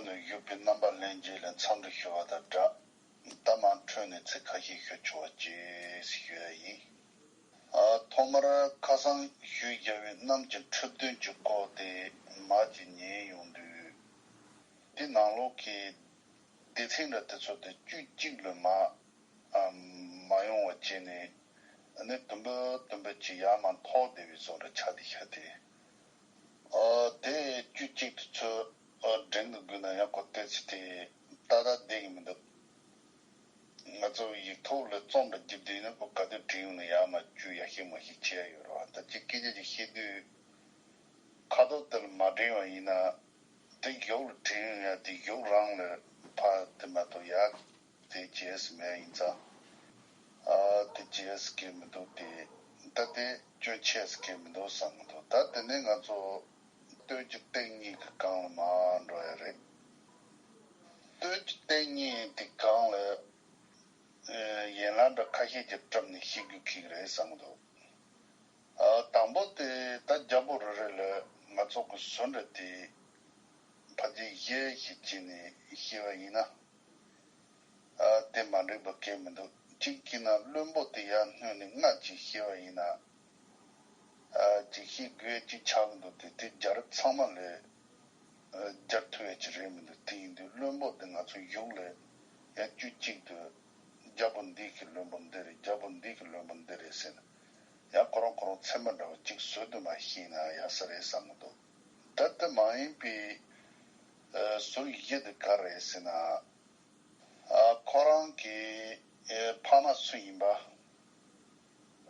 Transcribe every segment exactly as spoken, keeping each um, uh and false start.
ནས་བཞུགས་པའི་རྣམ་པ་ལྷན་རྒྱས་ལ་འཚམས་འདྲི་ཞུ་བ་དང་སྦྲགས། ད་མར་འཕྲོས་ནས་ཚིག་ཁ་ཤས་ཞུ་ཆོག་པ་བྱེད་ཞུ་ཡ་ཡིན། ཨ། ཐོག་མར་ཁ་སང་ཞུས་བཞག་པའི་གནམ་གྱི་འཁྲབ་སྟོན་གྱི་སྐོར་དེ་མར་ཅིག་ཉན་ཡོང་དུས། དེ་ནང་ལོགས་ཀྱི་སྡེ་ཚན་འདྲ་དེ་ཚོ་དེ་དཀྱུས་གཅིག་ལས་མར་ཨ་མ་ཡོང་བ་བྱས་ནས། ཨ་ནི་དུམ་བུ་དུམ་བུ་ཅིག་ཡར་མར་འཐོར་བསྡད་པའི་བཟོ་འདྲ་ཆགས་བསྡད་ཤག་དེ། ཨ། དེ་དཀྱུས་གཅིག་ཏུ་ཚུར་ཨ་འགྲེང་དུ་བསྒུགས་ན་ཡང་ཁོ་ལྟས་ཚེ་དེ་ཏག་ཏག་བསྡད་ཀྱི་མི་འདུག་ང་ཚོ་ཡིག་ཐོག་ལ་རྩོམ་འདྲ་བརྒྱབ་བསྡད་ན་ཁོ་ག་དུས་འགྲེང་ཡོང་ན་ཡར་མར་དཀྱུས་ཡར་ཞིག་མར་ཞིག་བྱེད་ཡ་ཡོད་རེད་བ། ད་ཅིག་སྐད་ཆ་ཅིག་བཤད་དུས་ཁ་དོག་དེ་ལ་མ་འགྲེང་བ་ཡིན་ན། དེ་གཞུག་ལ་འགྲེང་ཡོང་ཡ་དེ་གཞུག་རང་ལ་ཕར་དེ་མ་གཏོགས་ཡར་དེ་བྱས་སུ་མེད་ཡིན་ཙང་། ཨ། དེ་བྱས་སུ་གལ་མི་འདུག་སྟེ། ད་དེ་སྐྱོན་ཆེ་སུ་གལ་མི་འདུག་བསམ་གྱི་འདུག་ད་དེ་ནས་ང་ཚོ་སྟོད་ཀྱི་སྟེང་གཉིས་ཀྱི་སྒང་ལ་མར་འགྲོ་ཡ་རེད། སྟོད་ཀྱི་སྟེང་གཉིས་དེ་སྒང་ལ་ཨ་ཡན་ལག་འདྲ་ཁ་ཤས་ཀྱིས་བཀྲམ་ནས་བཤད་རྒྱུ་ཁེག་རེད་བསམ་གྱི་འདུག་ཨ། དང་པོ་དེ་ད་རྒྱལ་པོ་རེ་རེ་ལ་ང་ཚོ་གི་ཟུར་འདྲ་དེ་ཕལ་ཆེར་བཞི་ཞིག་བྱས་ནས་བཤད་པ་ཡིན་ན། ཨ། དེ་མ་འགྲིག་པ་གང་ཡང་མི་འདུག་གཅིག་བྱས་ན་བློན་པོ་དེ་ཡར་བསྣོན་ནས་ལྔ་ཅིག་བཤད་པ་ཡིན་ན། ཨ། ཅིག་བཤད་དགོས་ཅིག་ཆགས་མི་འདུག་དེ་དེ་རྒྱལ་རབས་ཚང་མ་ལ་ཨ་སྦྱར་ཐུབ་ཡ་ཅིག་རེད་མི་འདུག་དེ་ཡིན་དུས་བློན་པོ་དེ་ང་ཚོ་གཞུག་ལ་ཡར་དཀྱུས་གཅིག་ཏུ་རྒྱལ་པོ་འདི་གི་བློན་པོ་འདི་རེད། རྒྱལ་པོ་འདི་གི་བློན་པོ་འདི་རེད་ཟེར་ནས། ཡང་ཁོ་རང་ཁོ་རང་ཚན་པ་འདྲ་བོ་གཅིག་བཟོས་དུ་མ་ཤེས་ན་ཡག་ས་རེད་བསམ་གྱི་འདུག་ད་དེ་མ་ཡིན་པའི་ཨ་ཟུར་བཞི་དེ་ག་རེ་རེད་ཟེར་ན། ཨ། ཁོ་རང་གི་ཨ་ཕ་མ་སུ་ཡིན་པ།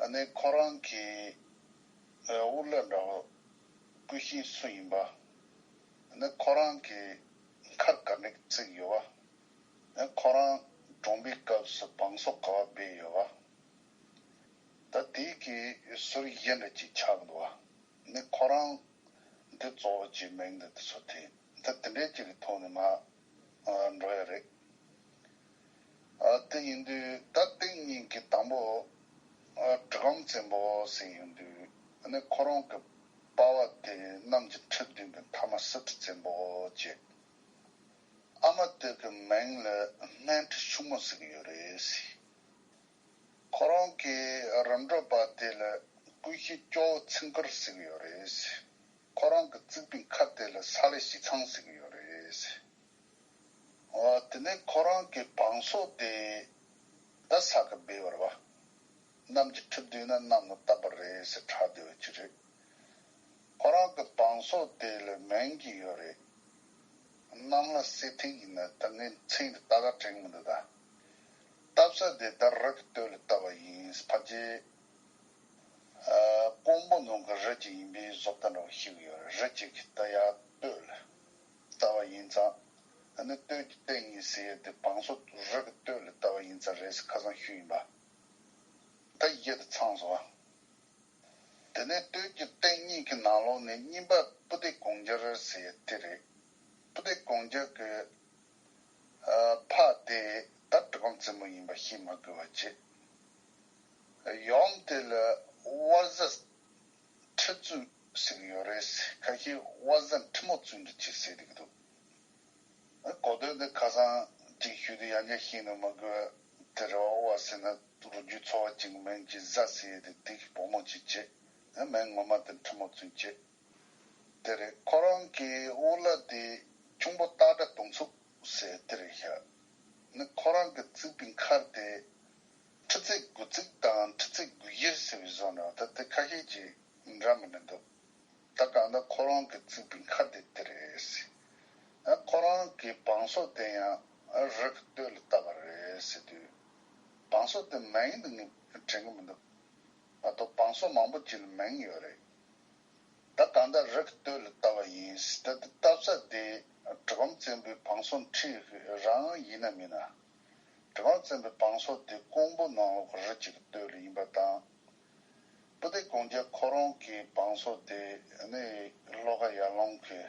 ཨ་ནི་ཁོ་རང་གི་ཨ་དབུ་བླ་འདྲ་བོ་སྐུ་གཤེགས་སུ་ཡིན་པ། ཨ་ནི་ཁོ་རང་གི་མཁར་ག་འདྲ་བརྩིགས་ཡོད་པ། ཨ་ནི་ཁོ་རང་གྲོངས་པའི་སྐབས་སུ་བང་སོ་ག་པར་སྦས་ཡོད་པ། ད་དེ་གི་ཟུར་བཞི་འདྲ་ཅིག་ཆགས་འདུག་བ། ནི་ཁོ་རང་འདི་གཙོ་བོ་གཅིག་མིང་འདི་དེ་ཚོ་དེ་ད་དེ་འདྲའི་ཅིག་གི་ཐོག་ནས་མར་ཨ་འགྲོ་ཡ་རེད། ཨ། དེ་ཡིན་དུས་ད་སྟེང་གཉིས་ཀྱི་དང་པོ་ཨ་གྲི་གུམ་བཙན་པོ་ཟེར་ཡོང་དུས། ཨ་ནི་ཁོ་རང་གི་པ་ཕ་དེ་གནམ་གྱི་ཁྲི་བདུན་པའི་མཐའ་མ་སྲིད་ཁྲི་བཙན་པོ་བྱས། ཨ་མ་དེ་གི་མིང་ལ་སྨན་ཁྲི་ཕྱུག་མོ་ཟེར་གྱི་ཡོད་རེད། ཁོ་རང་གི་རིམ་གྲོ་པ་དེ་ལ་ཀུན་ཤེས་སྐྱོ་བོ་ཚིག་མགུར་ཟེར་གྱི་ཡོད་རེད། ཁོ་རང་གི་བརྩིགས་པའི་མཁར་དེ་ལ་ས་ལེ་ཞི་ཚང་ཟེར་གྱི་ཡོད་རེད། འོ། དེ་ནས་ཁོ་རང་གི་བང་སོ་དེ་ད་ས་གི་སྦས་པ་རེད་བ། གནམ་གྱི་ཁྲི་བདུན་ན་གནམ་ལ་བཏབ་པ་རེད་ཟེར་གྲགས་བསྡད་པ་ཅིག་རེད། ཁོ་རང་གི་བང་སོ་དེ་ལ་མིང་གི་ཡོད་རེད། གནམ་ལྷ་གསེར་ཐིག་ཡིན་ན་ད་ངས་མཚན་དེ་ཏག་ཏག་དྲན་གྱི་མི་འདུག་ད། བཏབ་ས་དེ་ད་རི་གི་སྟོད་ལ་བཏབ་པ་ཡིན། ཕལ་ཆེར་ཨ་ཀོང་པོ་ནང་གི་རི་ཅིག་ཡིན་པའི་བཟོ་ལྟ་འདྲ་བོ་ཞིག་ཡོད་རེད། རི་གཅིག་གི་ད་ཡར་སྟོད་ལ་བཏབ་པ་ཡིན་ཙང་། ཨ་ནི་སྟོད་ཀྱི་སྟེང་གཉིས་ཟེར་ཡས་དེ་བང་སོ་རི་གི་སྟོད་ལ་བཏབ་པ་ཡིན་ཙང་རེད་ཟེར་ཁ་སང་ཞུས་ཡིན་པ། ད་བཞི་དེ་ཚང་སོང་བ། དེ་ནས་སྟོད་ཀྱི་སྟེང་གཉིས་ཀྱི་ནང་ལོགས་ནས་གཉིས་པ་སྤུ་ལྡེ་གུང་རྒྱལ་ཟེར་ཡས་དེ་རེད། སྤུ་ལྡེ་གུང་རྒྱལ་གྱི་ཨ་ཕ་དེ་ད་གྲི་གུམ་བཙན་པོ་ཡིན་པ་ཤེས་མ་དགོས་པ་བྱས། ཡུམ་དེ་ལ་དབལ་གཟའ་ཁྲི་བཙུན་ཟེར་གྱི་ཡོད་རེད། ཁ་ཤས་དབལ་གཟའ་ཁྲི་མོ་བཙུན་དུ་བྱེད་ཟེར་གྱི་འདུག་གོ་དོན་འདི་ཁ་སང་ཅིག་ཞུས་དུས་ཡང་བསྐྱར་ཤེས་ནི་མི་དགོས། དེ་རེད་བ། དབལ་ཟེར་ན་རུས་རྒྱུད་ཚོ་བ་གཅིག་མིང་གཅིག་གཟའ་ཟེར་ཡས་དེ་དེ་གི་བུ་མོ་གཅིག་བྱས། མིང་ངོ་མ་དེ་ཁྲི་མོ་བཙུན་བྱས། དེ་རེད། ཁོ་རང་གི་དབུ་བླ་དེ་ཁྱུང་པོ་སྟག་སྒྲ་དུང་འཚུབ་ཟེར་དེ་རེད་ཤག་ནི་ཁོ་རང་གི་བརྩིགས་པའི་མཁར་དེ་ཁྲི་བརྩེགས་དགུ་བརྩེགས་དང་ཁྲི་བརྩེགས་དགུ་བཞིར་ཟེར་བའི་བཟོ་འདྲ་ད་དེ་ཁ་ཤས་ཀྱིས་འདྲ་མི་འདྲ་འདུག་ད་གང་ལྟར་ཁོ་རང་གི་བརྩིགས་པའི་མཁར་དེ་དེ་རེད་ཟེར། ཨ་ཁོ་རང་གི་བང་སོ་དེ་ཡང་རི་གི་སྟོད་ལ་བཏབ་པ་རེད་ཟེར་དུས། བང་སོ་དེ་མིང་དེ་ངས་དྲན་གྱི་མི་འདུག་མ་གཏོགས་བང་སོ་མང་པོ་ཅིག་ལ་མིང་ཡོད་རེད། ད་གང་ལྟར་རི་གི་སྟོད་ལ་བཏབ་པ་ཡིན། ད་དེ་བཏབ་ས་དེ་གྲི་གུམ་བཙན་པོའི་བང་སོ་འཁྲིས་རང་ཡིན་ན་མིན་ན། གྲི་གུམ་བཙན་པོའི་བང་སོ་དེ་ཀོང་པོ་ནང་ལོགས་ཀྱི་རི་གཅིག་གི་སྟོད་ལ་ཡིན་པ་དང་། སྤུ་ལྡེ་གུང་རྒྱལ་ཁོ་རང་གི་བང་སོ་དེ་ནི་ལྷོ་ཁ་ཡར་ཀླུང་གི་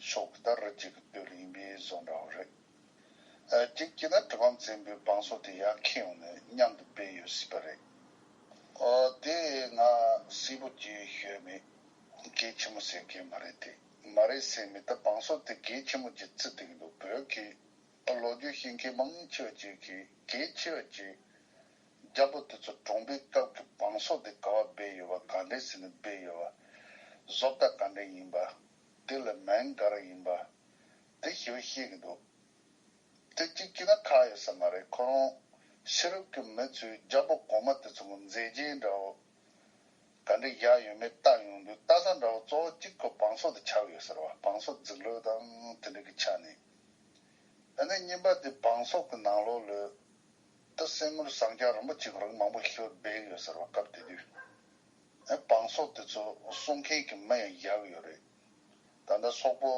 ཕྱོགས་ཀྱི་ད་རི་གཅིག་གི་སྟོད་ལ་ཡིན་པའི་བཟོ་འདྲ་བོ་རེད། ཨ་གཅིག་བྱས་ན་གྲི་གུམ་བཙན་པོའི་བང་སོ་དེ་ཡར་འཁྱེར་ཡོང་ནས་མཉམ་དུ་སྦས་ཡོད་སྲིད་པ་རེད། ཨོ་དེ་ང་གསལ་པོ་ཅིག་ཤེས་མེད། གལ་ཆེན་པོ་ཟེར་མཁན་མ་རེད་དེ། མ་ མ་རེད་ཟེར་མི་ད་བང་སོ་དེ་གལ་ཆེན་པོ་ཅིག་བརྩི་བསྡད་ཀྱི་འདུག་བོད་ཀྱི་ལོ་རྒྱུས་ཤེས་མཁན་མང་ཆེ་བ་ཅིག་གིས་གལ་ཆེ་བ་ཅིག་རྒྱལ་པོ་དེ་ཚོ་གྲོངས་པའི་སྐབས་ཀྱི་བང་སོ་དེ་ག་བ་སྦས་ཡོད་པ། ག་འདྲས་ཟེར་ནས་སྦས་ཡོད་པ། བཟོ་ལྟ་ག་འདྲས་ཡིན་པ། དེ་ལ་མིང་ག་རེ་ཡིན་པ། དེ་ཞེ་པོ་ཤེས་ཀྱི་འདུག་དེ་གཅིག་བྱས་ན་ཁག་ཡོད་ས་མ་རེད། ཁོ་རང་ཕྱི་རབས་ཀྱི་མི་ཚོས་རྒྱལ་པོ་གོང་མ་དེ་ཚོ་གི་མཛད་རྗེས་འདྲ་བོ་ག་འདྲ་བཞག་ཡོད་མེད་ལྟ་ཡོང་དུས། ལྟ་ས་འདྲ་བོ་གཙོ་བོ་གཅིག་ཁོ་བང་སོ་དེ་ཆགས་ཡོད་ཟེར་བ། བང་སོ་རྫིག་ལོས་དང་དེ་འདྲ་གི་ཆ་ནས། ཨ་ནི་གཉིས་པ་དེ་བང་སོ་གི་ནང་ལོགས་ལ་ད་གསེར་དངུལ་ཟངས་ལྕགས་རིན་པོ་ཆེ་གི་རིགས་མང་པོ་ཞིག་སྦས་ཡོད་ཟེར་བ། སྐབས་དེ་དུས། ཨ་བང་སོ་དེ་ཚོ་སྲུང་མཁན་གྱི་མི་ཡང་བཞག་ཡོད་རེད། ད་ལྟ་སོག་པོ།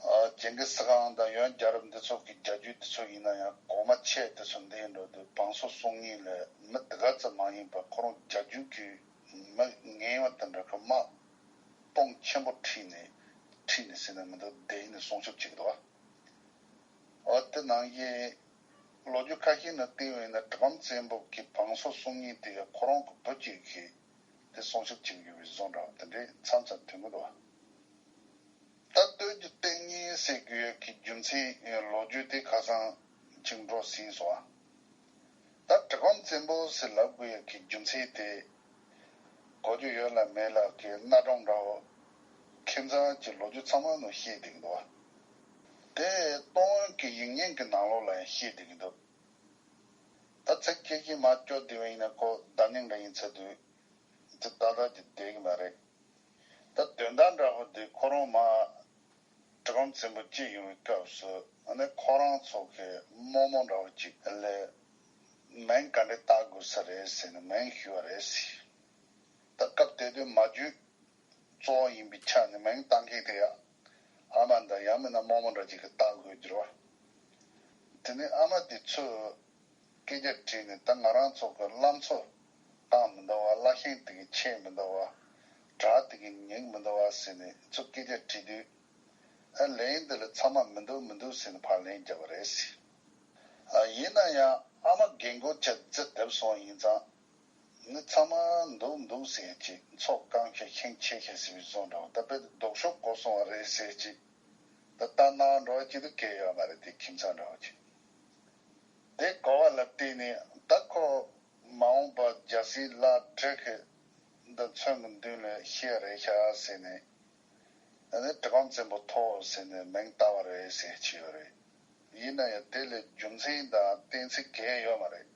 ཨ་ཇིང་གི་སི་ཁང་དང་ཡོན་རྒྱལ་རབས་འདི་ཚོ་གི་རྒྱལ་རྒྱུད་དེ་ཚོ་ཡིན་ན་ཡང་། གོང་མ་ཆེ་དེ་ཚོ་འདས་འགྲོ་དུས་བང་སོ་སྲུང་མཁན་ལ་མི་དེ་ག་ཙམ་མ་ཡིན་པར་ཁོ་རང་རྒྱལ་རྒྱུད་ཀྱི་མི་ངན་པ་དེ་འདྲ་གི་དམག་དཔུང་ཆེན་པོ་ཁྲིད་ནས་ཁྲིད་ནས་ཟེར་ན་མི་འདུག་དེ་ཡིན་ནས་སྲུང་སྐྱོབ་བྱེད་ཀྱི་འདུག་བ། འོ་དེ་ནང་བཞིན་ལོ་རྒྱུས་ཁ་ཤས་ནང་བལྟས་པ་ཡིན་ན། གྲི་གུམ་བཙན་པོ་གི་བང་སོ་སྲུང་མཁན་དེ་ཡང་ཁོ་རང་གི་བུ་གཅིག་གིས་དེ་སྲུང་སྐྱོབ་བྱེད་ཀྱི་ཡོད་པའི་བཟོ་འདྲ་བ་དེ་འདྲའི་མཚམས་མཚམས་ཐོན་གྱི་འདུག་ད་སྟོད་ཀྱི་སྟེང་གཉིས་ཟེར་དགོས་ཡག་གི་རྒྱུ་མཚན་ལོ་རྒྱུས་དེ་ཁ་སང་ཅིག་འགྲོ་ཟིན་སོང་ཨ། ད་གྲི་གུམ་བཙན་པོ་ཟེར་ལབ་དགོས་ཡག་གི་རྒྱུ་མཚན་དེ་གོ་རྒྱུ་ཡོད་ལ་མེད་ལ་གི་གནའ་གྲངས་འདྲ་བོ་ཁྱིམ་ཚང་གི་ལོ་རྒྱུས་ཚང་མ་ནང་བཤད་བསྡད་ཀྱི་འདུག་བ། དེ་སྟོང་དཔོན་གྱི་ཡིག་རྙིང་གི་ནང་ལོགས་ལ་ཡང་བཤད་བསྡད་ཀྱི་འདུག་ད་ཚིག་ཁྱེད་ཀྱིས་མར་སྐྱོར་བསྡད་པ་ཡིན་ན་ཁོ་བརྡ་རྙིང་འདྲ་ཡིན་ཚར་དུས་དེ་ཏག་ཏག་ཅིག་བསྡད་ཀྱི་མ་རེད། ད་དོན་དག་འདྲ་བོ་དེ་ཁོ་རང་མར་གྲི་གུམ་བཙན་པོ་སྐྱེས་ཡོང་བའི་སྐབས་སུ། ཨ་ནི་ཁོ་རང་ཚོ་གི་རྨོ་མོ་འདྲ་བོ་ཅིག་ལ་མིང་ག་འདྲ་བཏགས་དགོས་ས་རེད་ཟེར་ནས་མིང་ཞུས་པ་རེད་ཟེར། ད་སྐབས་དེ་དུས་མ་བརྒྱུད་གཙོ་བོ་ཡིན་པའི་ཆ་ནས་མིང་བཏགས་མཁན་དེ་ཡང་ཨ་མ་དང་ཡང་མིན་ན་རྨོ་མོ་འདྲ་ཅིག་གིས་བཏགས་དགོས་རྒྱུ་རེད་བ། དེ་ནས་ཨ་མ་དེ་ཚོས་སྐད་ཆ་དྲིས་ནས། ད་ང་རང་ཚོ་གི་བླ་མཚོ་བཏང་མི་འདུག་བ། བླ་ཤིང་དེ་གི་ཆད་མི་འདུག་བ། བྲག་དེ་གི་ཉིག་མི་འདུག་བ་ཟེར་ནས་ཚུར་སྐད་ཆ་དྲིས་དུས། ཨ་ལན་འདི་ལ་ཚང་མ་མི་འདུག་མི་འདུག་ཟེར་ནས་ཕར་ལན་བརྒྱབ་པ་རེད་ཟེར། ཨ་ཡིན་ན་ཡང་ཨ་མ་རྒན་གོག་ཆ་རྫི་དེབ་སོང་ཡིན་ཙང་། ནི་ཚང་མ་འདུག་འདུག་ཟེར་གྱི་མཚོ་སྐམ་ཤ་ཤིང་ཆེ་ཤ་ཟེར་བའི་བཟོ་འདྲ་བ། ད་དཔེ་ལྡོག་ཕྱོགས་གོ་སོང་བ་རེད་ཟེར་གྱི། ད་ལྟ་ནང་འགྲོ་བ་ཅིག་ཏུ་སྐད་ཡོད་མ་རེད་དེ། ཁྱིམ་ཚང་འདྲ་བ་ཅིག་དེ་གོ་བ་ལ་བལྟས་ནས་ད་ཁོ་མ་འོངས་པ་རྒྱལ་སྲས་ལག་བྲིས་ཁི་འདི་མཚོན་གི་མདུན་ལ་ཤི་ཡ་རེད་ཤག་ཟེར་ནས། ཨ་ནི་གྲི་གུམ་བཙན་པོ་ཐོག་ཟེར་ནས་མིང་བཏགས་པ་རེད་ཟེར་གྱི་ཡོད་རེད། ཡིན་ན་ཡང་དེ་ལས་རྒྱུ་མཚན་དང་གཏན་ཚིགས་གང་ཡང་ཡོད་མ་རེད།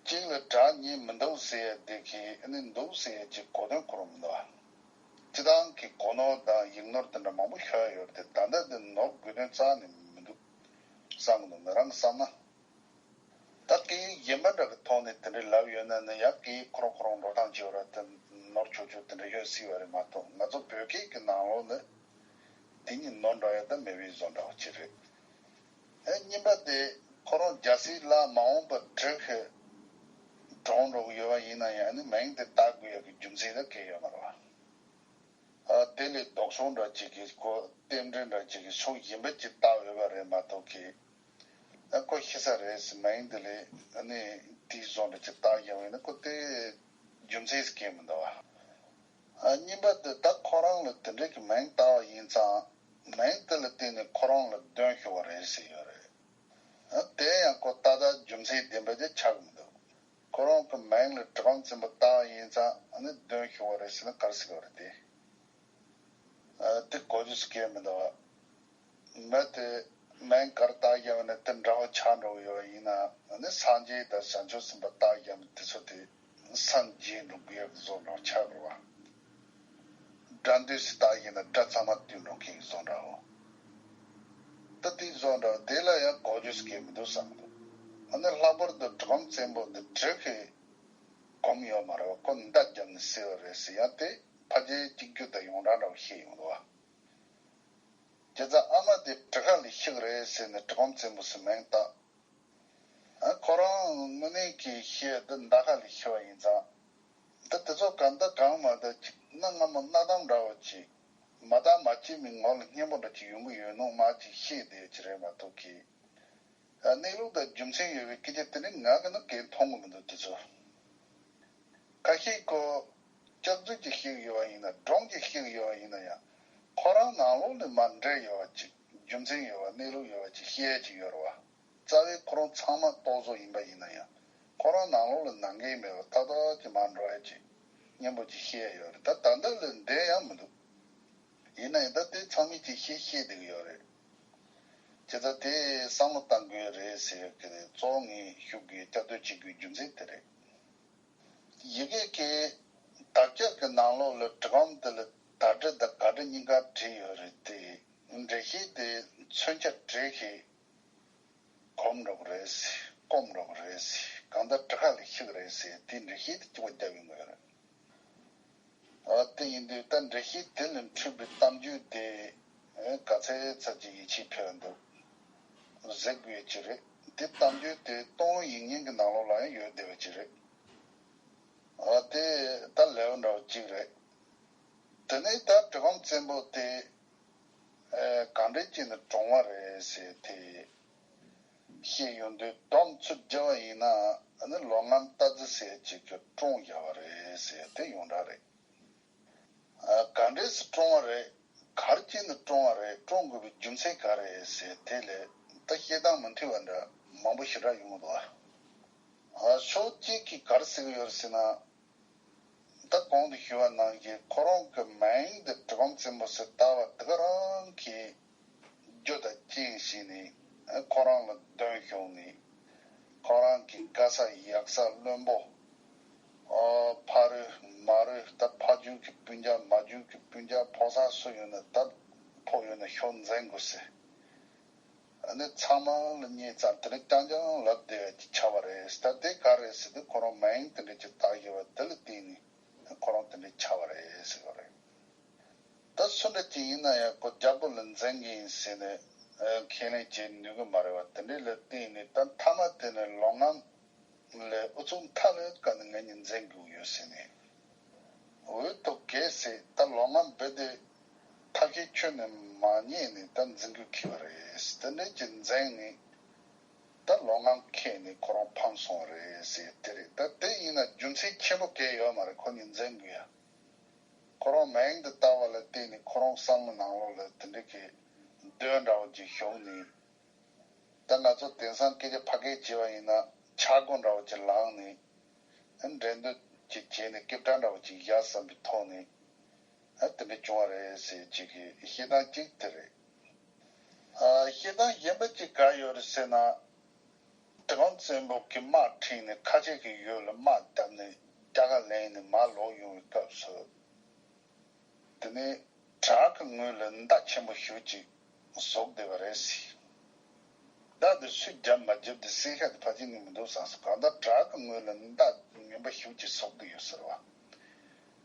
གཅིག་ལ་བྲག་གཉིས་མི་འདུག་ཟེར་ཡ་དེ་གིས་ཨ་ནི་འདུག་ཟེར་ཡ་གཅིག་གོ་དོན་ཁོ་རང་མི་འདུག་ཨ། སྤྱི་བཏང་གི་གོ་ནོར་དང་ཡིག་ནོར་དེ་འདྲ་མང་པོ་ཤོར་ཡོད་རེད་དེ། ད་ལྟ་དེ་ནོར་དགོས་དོན་རྩ་ནས་མི་འདུག་བསམ་གི་འདུག་ང་རང་བསམ་ན། ད་སྐད་ཡིག་གཞན་པ་འདྲ་གི་ཐོག་ནས་དེ་འདྲ་ལབ་ཡོད་ན་ནི་ཡང་སྐད་ཡིག་ཁོ་རང་ཁོ་རང་འགྲོ་སྟངས་བྱེད་པ་ར་དེ་ནོར་ཆོག་ཆོག་དེ་འདྲ་ཡོད་སྲིད་པ་རེད་མ་གཏོགས། ང་ཚོ་བོད་སྐད་ཀྱི་ནང་ལོགས་ནི་དེ་གཉིས་ནོར་འགྲོ་ཡ་ད་མེད་པའི་བཟོ་འདྲ་བ་ཅིག་རེད། ཨེ་གཉིས་པ་དེ་ཁོ་རང་རྒྱལ་སྲས་ལག་མ་འོངས་པ་བྲིས་ཁི་གྲོངས་འགྲོ་གི་ཡོད་པ་ཡིན་ན་ཡང་ནི་མིང་དེ་བཏགས་དགོས་ཡ་གི་རྒྱུ་མཚན་ད་གང་ཡང་ཡོད་མ་རེད་བ། ཨ་དེ་ལས་ལྡོག་ཕྱོགས་འདྲ་ཅིག་གིས་ཁོ་རྟེན་འབྲེལ་འདྲ་ཅིག་གིས་ཕྱོགས་གཞན་པ་ཅིག་བཏགས་ཡོད་པ་རེད་མ་གཏོགས་གི། ཨ་ཁོ་ཤི་ས་རེད་ཟེར་མིང་འདི་ལས་ཨ་ནི་དེའི་བཟོ་འདྲ་ཅིག་བཏགས་ཡོང་བས་ན་ཁོ་དེ་རྒྱུ་མཚན་ཟེར་མཁན་མི་འདུག་བ། ཨ་གཉིས་པ་དེ་ད་ཁོ་རང་ལ་དེ་འདྲ་གི་མིང་བཏགས་པ་ཡིན་ཙང་། མིང་དེ་ལ་བརྟེན་ནས་ཁོ་རང་ལ་གདོན་ཤོར་བ་རེད་ཟེར་ཡོད་རེད། ཨ་དེ་ཡང་ཁོ་ཏག་ཏག་རྒྱུ་མཚན་ལྡན་པ་ཅིག་ཆགས་ཀྱི་མི་འདུག་ཁོ་རང་གི་མིང་ལ་གྲི་གུམ་བཙན་པོ་བཏགས་པ་ཡིན་ཙང་ཨ་ནི་གདོན་ཤོར་བ་རེད་ཟེར་ན་ག་རེ་ཟེར་གྱི་ཡོད་རེད་དེ། ཨ་དེ་གོ་རྒྱུ་ཟེར་མཁན་མི་འདུག་བ། མི་དེ་མིང་ག་རེ་བཏགས་བཞག་ན་དེ་འདྲ་བོ་ཆགས་འགྲོ་གི་ཡོད་པ་ཡིན་ན། ཨ་ནི་སངས་རྒྱས་དང་བྱང་ཆུབ་སེམས་དཔའ་བཏགས་བཞག་ན་དེ་ཚོ་དེ་སངས་རྒྱས་འགྲོ་གི་ཡོད་པའི་བཟོ་འདྲ་ཆགས་འགྲོ་བ། དགྲ་འདུལ་ཟེར་བཏགས་བཞག་ན་དགྲ་ཚང་མ་བཏུལ་འགྲོ་མཁན་གྱི་བཟོ་འདྲ་བོ། ད་དེ་བཟོ་འདྲ་བོ་དེ་ལ་ཡང་གོ་རྒྱུ་ཟེར་མཁན་མི་འདུག་བསམ་གི་འདུག་ཨ་ནི་ལྷག་པར་དུ་གྲི་གུམ་བཙན་པོ་དེ་གྲི་གིས་གོམས་ཡོད་མ་རེད་བ། ཁོ་མདའ་བརྒྱབ་ནས་བསད་པ་རེད་ཟེར་ཡང་དེ་ཕལ་ཆེར་གཅིག་གྱུར་དང་ཡོངས་གྲགས་འདྲ་བོ་བཤད་ཡོང་འདུག་བ། བྱས་ཙང་ཨ་མ་དེ་གྲི་ཁ་ལ་ཤི་གི་རེད་ཟེར་ནས་གྲི་གུམ་བཙན་པོ་ཟེར་མིང་བཏགས། ཨ་ཁོ་རང་དངོས་གནས་ཀྱི་ཤི་ཡ་འདི་མདའ་ཁ་ལ་ཤི་བ་ཡིན་ཙང་། ད་དེ་ཚོ་གང་ལྟར་གང་མ་ལྟར་ཅིག་གནའ་སྔ་མོ་གནའ་གཏམ་འདྲ་བོ་ཅིག་མ་བརྟགས་མ་དཔྱད་མི་ངོ་ལ་སྙན་པོ་འདྲ་ཅིག་ཡོང་གི་ཡོད་ནོ་མ་ཅིག་ཤེས་བསྡད་ཀྱི་རེད་མ་གཏོགས་གི། ཨ་གནས་ལུགས་དང་རྒྱུ་མཚན་ཡོད་པའི་སྐད་ཆ་དེ་ནི་ང་གིས་ནི་གང་མཐོང་གི་མི་འདུག་དེ་ཚོ། ཁ་ཤས་ཁོ་སྐྱག་རྫུན་གྱིས་བཤིག་ཡོད་པ་ཡིན་ན། སྒྲུང་གིས་བཤིག་ཡོད་པ་ཡིན་ན་ཡང་། ཁོ་རང་ནང་ལོགས་ནས་མར་འདྲེས་ཡོད་པ་ཅིག་རྒྱུ་མཚན་ཡོད་པ་གནས་ལུགས་ཡོད་པ་ཅིག་བཤད་ཀྱི་ཡོད་རེད་བ། རྩ་བའི་ཁོ་རང་ཚང་མ་རྟོག་བཟོ་ཡིན་པ་ཡིན་ན་ཡང་ཁོ་རང་ནང་ལོགས་ལ་ནང་འགལ་མེད་པ་ཏག་ཏག་ཅིག་མར་འགྲོ་ཡ་ཅིག་སྙན་པོ་ཅིག་བཤད་ཡོད་རེད། ད་ད་ལྟ་ལ་འདྲེས་ཡང་མི་འདུག་ཡིན་ན་ཡང་ད་དེ་ཚང་མས་ཅིག་བཤད་བཤད་བསྡད་ཀྱི་ཡོད་རེད། བྱས་ཙང་དེ་བསམ་བློ་བཏང་དགོས་རེད་ཟེར་གི་རེད། གཙོ་བོ་ངས་ཞུ་དགོས་བསྐྱར་ཟློས་བྱེད་དགོས་རྒྱུ་མཚན་དེ་རེད། ཡི་གེ་གི་དག་ཆ་གི་ནང་ལོགས་ལ་འབྲི་སྒམ་དེ་ལ་ད་འགྲི་དང་ག་འགྲི་གཉིས་ཀ་བྲིས་ཡོད་རེད་དེ། འགྲེལ་བཤད་དེ་མཚོན་ཆ་བྲིས་ཤིག་གོམ་འགྲོ་གི་རེད་ཟེར། སྐོམ་འགྲོ་གི་རེད་ཟེར། གང་ལྟར་འགྲི་ཁ་ལ་ཤི་གི་རེད་ཟེར། དེ་འགྲེལ་བཤད་དེ་གཅིག་པ་བརྒྱབ་ཡོང་གི་ཡོད་རེད། ཨ་དེ་ཡིན་དུས་ད་འགྲེལ་བཤད་དེ་ལས་འཕྲོས་པའི་གཏམ་རྒྱུད་དེ་ཨེ་ག་ཚད་ཚད་ཀྱི་ཡིད་ཆེས་འཕེར་འདུག་ཟེར་དགོས་ཀྱི་རེད། དེ་གཏམ་རྒྱུད་དེ་གཏོང་ཡིག་རྙིང་གི་ནང་ལོགས་ལ་ཡང་ཡོད་བསྡད་པ་ཅིག་རེད། ཨ་དེ་ད་ལེའུ་འདྲ་བོ་གཅིག་རེད། དེ་ནས་ད་བྲི་སྒམ་བཙན་པོ་དེ་ཨེ་གང་འདྲ་བྱས་ནས་བཀྲོངས་པ་རེད་ཟེར་དེ་བཤད་ཡོང་དུས་བསྡོམས་ཚུར་བརྒྱབ་པ་ཡིན་ན་ཨ་ནི་ལོ་ངམ་རྟ་རྫི་ཟེར་ཅིག་གིས་བཀྲོངས་བཞག་པ་རེད་ཟེར་དེ་ཡོངས་གྲགས་རེད། ཨ་ག་འདྲས་སུ་བཀྲོངས་པ་རེད། ག་རེ་བྱས་ནས་བཀྲོངས་པ་རེད། བཀྲོངས་དགོས་པའི་རྒྱུ་མཚན་ག་རེ་རེད་ཟེར་དེ་ལས་ད་བཤད་སྟངས་མི་མཐུན་པ་འདྲ་མང་པོ་ཞེ་དྲག་ཡོང་གི་འདུག་ཨ། ཨ་ཕྱོགས་གཅིག་གིས་ག་རེ་ཟེར་གྱི་ཡོད་རེད་ཟེར་ན། ད་གོང་དུ་ཞུས་པ་ནང་བཞིན་ཁོ་རང་གི་མིང་དེ་བྲི་སྒམ་བཙན་པོ་ཟེར་བཏགས་པ་དེ་ག་རང་གི་རྒྱུ་དང་རྐྱེན་བྱས་ནས་ཁོ་རང་ལ་གདོན་ཤོར་ནས་ཁོ་རང་གི་དགའ་ས་ཡག་ས་བློན་པོ་ཨོ་ཕ་རོལ་མ་རོལ་ད་ཕ་རྒྱུད་ཀྱི་སྤུན་ཀྱག་མ་རྒྱུད་ཀྱི་སྤུན་ཀྱག་ཕོ་གསར་སུ་ཡོད་ན་ད་ཕོག་ཡོད་ན་ཤོག་འཛིན་དགོས་ཟེར། ཨ་ནི་ཚང་མ་ལ་ཉེ་ཙམ་དེ་ནི་རྐྱང་རྐྱང་ལབ་བསྡད་པ་ཅིག་ཆགས་པ་རེད། ད་དེ་ག་རེད་ཟེར་དུས་ཁོ་རང་མིང་དེ་འདྲ་ཅིག་བཏགས་ཡོད་པ་དེ་ལ་བརྟེན་ནས་ཁོ་རང་དེ་འདྲ་ཆགས་པ་རེད་ཟེར་བ་རེད། ད་སུ་འདྲ་ཅིག་ཡིན་ན་ཡང་ཁོ་རྒྱལ་པོ་ལ་འཛིན་གྱི་ཡིན་ཟེར་ནས་ཁས་ལེན་བྱེད་ནུས་ཀྱི་མ་རེད་བ། དེ་འདྲ་ལ་བརྟེན་ནས་ད་མཐའ་མ་དེ་ནི་ལོ་ངམ་ལས་ཨུ་ཚུགས་མཐའ་ལ་བཀག་ནས་ང་གཉིས་འཛིང་དགོས་ཡོད་ཟེར་ནས། འོས་ཐོབ་གལ་སྲིད་ད་ལོ་ངམ་བུ་དེ་ཐབས་ཤེས་ཁྱོན་ནས་མ་རྙེད་ནས་ད་འཛིང་རྒྱུ་ཁེལ་བ་རེད། དེ་འདྲ་ཅིག་འཛིང་ནས་ད་ལོ་ངམ་ཁེལ་ནས་ཁོ་རང་ཕམ་སོང་བ་རེད་ཟེར་དེ་རེད། ད་དེ་ཡིན་ན་རྒྱུ་མཚན་ཆེན་པོ་གང་ཡང་ཡོད་མ་རེད། ཁོ་གཉིས་འཛིང་དགོས་ཡ། ཁོ་རང་མིང་དེ་བཏགས་པ་ལ་བརྟེན་ནས་ཁོ་རང་བསམ་བློ་ནང་ལོགས་ལ་དེ་འདྲ་གི་གདོན་འདྲ་བོ་ཅིག་ཤོར་ནས། ད་ང་ཚོ་དེང་སང་སྐད་ཆ་ཕལ་སྐད་བྱས་པ་ཡིན་ན་ཆག་སྒོ་འདྲ་བོ་ཅིག་ལངས་ནས། འགྲན་བསྡུར་ཅིག་བྱས་ནས་སྐད་གྲགས་འདྲ་བོ་ཅིག་བཞག་བསམ་པའི་ཐོག་ནས། དེ་འདྲ་བྱུང་བ་རེད་ཟེར་ཅིག་གི་བཤད་སྟངས་གཅིག་དེ་རེད། བཤད་སྟངས་གཞན་པ་ཅིག་ག་ཡོད་རེད་ཟེར་ན། བྲི་སྒམ་བཙན་པོ་གིས་དམག་ཁྲིད་ནས་ཁ་ཆེ་གི་ཡུལ་ལ་དམག་བརྒྱབ་ནས་རྒྱ་གར་ལེན་ནས་མར་ལོག་ཡོང་བའི་སྐབས་སུ། དེ་ནས་བྲག་གི་ངོས་ལ་མདའ་ཆེན་པོ་ཞེ་པོ་ཅིག་ཟུག་བསྡད་པ་རེད་ཟེར། མདའ་དེ་སུས་བརྒྱབ་མ་བརྒྱབ་དེ་གསལ་ཁ་དེ་ཕལ་ཆེར་ངས་མི་འདུག་བསམ་སོང་། གང་ལྟར་བྲག་གི་ངོས་ལ་མདའ་ངན་པ་ཞེ་པོ་ཅིག་ཟུག་བསྡད་ཡོད་ཟེར་བ།